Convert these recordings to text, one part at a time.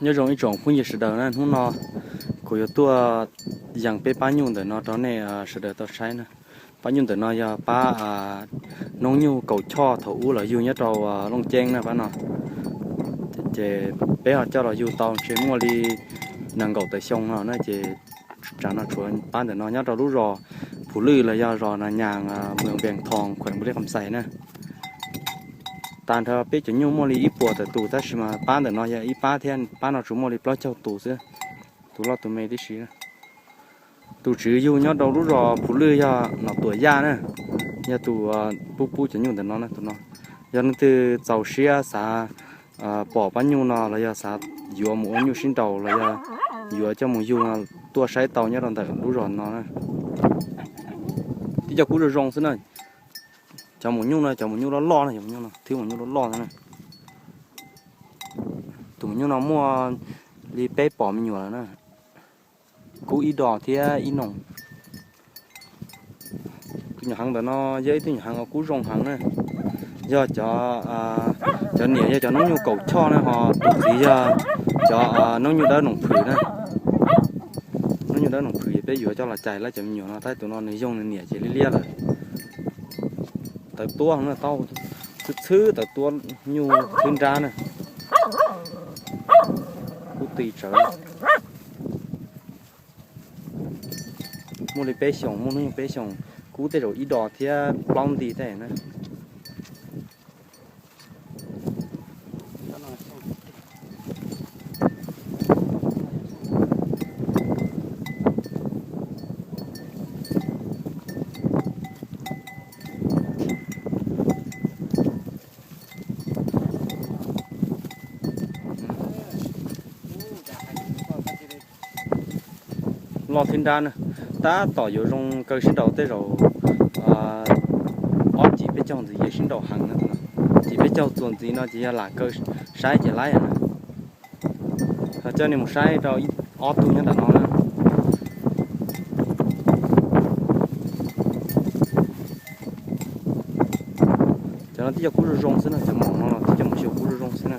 Nyob zoo ib tsoom phooj ywg sawv daws na, hnub no kuv yuav tuaj yees peb pab nyuj ntawm no rau nej sawv daws tau saib na. Pab nyuj ntawm no yog pab noob nyuj kaum choj thaum ub los yug nyob rau Looj Ceeb na pab no. Ces peb ho coj los yug tau ntshe muaj li nees nkaum tawm xyoo no na ces tsam no tshuav pab ntawm no nyob rau lub zos Phuv Lwj los yog zos Nas Nyas, moos Npees Thoos, khueem Npus Lej Qam Xais na. Tag nrho peb cov nyuj muaj li ib puas tawm tus tab sis mas pab ntawm no yog ib pab thiab, pab no tsuas muaj li plaub caug tus xwb, tus loj tus me tib si. Tus tswv yug nyob rau lub zos Phuv Lwj yog Nom Tuam Yaj na, yog tus pub pub cov nyuj ntawm no na, tus no. Yog leej twg txaus siab xav pom pab nyuj no los yog xav yuav mus ua nyuj sib nraus los yog yuav coj mus yug no tuaj saib tau nyob rau ntawm lub zos no na. Tib co kub zoo zoo xwb na. Cov maum nyuj no cov maum nyuj loj loj na, cov maum nyuj no twb maum nyuj loj loj xwb na. Tus maum nyuj no muaj li peb pom me nyuam lawm na. Kub ib dos thiab ib noog. Tus nyuam heev ntawm no yog ib tug nyuam heev uas kub zoo heev na. Yog cov, cov niam yog cov noob nyuj kaum choj na, ho tus txiv yog cov noob nyuj dawb noom phwm na. Noob nyuj dawb noom phwm peb yuav coj los cais lawm cov me nyuam no, tab sis tus no nws yoog nws niam ces liab liab lawm. Tawv tuab na, tau txhwb txhwb tawv tuab, nyuj txhwb nrab na. Kub ti tsawv. Muaj li peb xyoos, muaj hnub nyoog peb xyoos, kub tej zaum ib dos thiab plaub nti tej na. Loj txhwb nrab na, tab tom yuav zoo kaw sib nraus tej zaum ob cim peb caug ntxiv ces sib nraus heev na. Cim peb caug txuas ntxiv no ces yog lam kaw saib ces laib na. Ho coj nej mus saib rau ob tug nyob ntawm no na. Cov no tib co kub zoo zoo xwb na, cov maum no los tib co mus xyuas kub zoo zoo xwb na.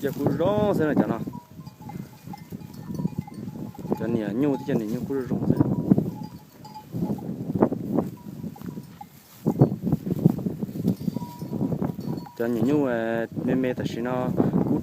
Cov kub zoo xwb na cov no. Cov niam nyuj, tib co niam nyuj kub zoo zoo xwb. Cov niam nyuj me me tam sim no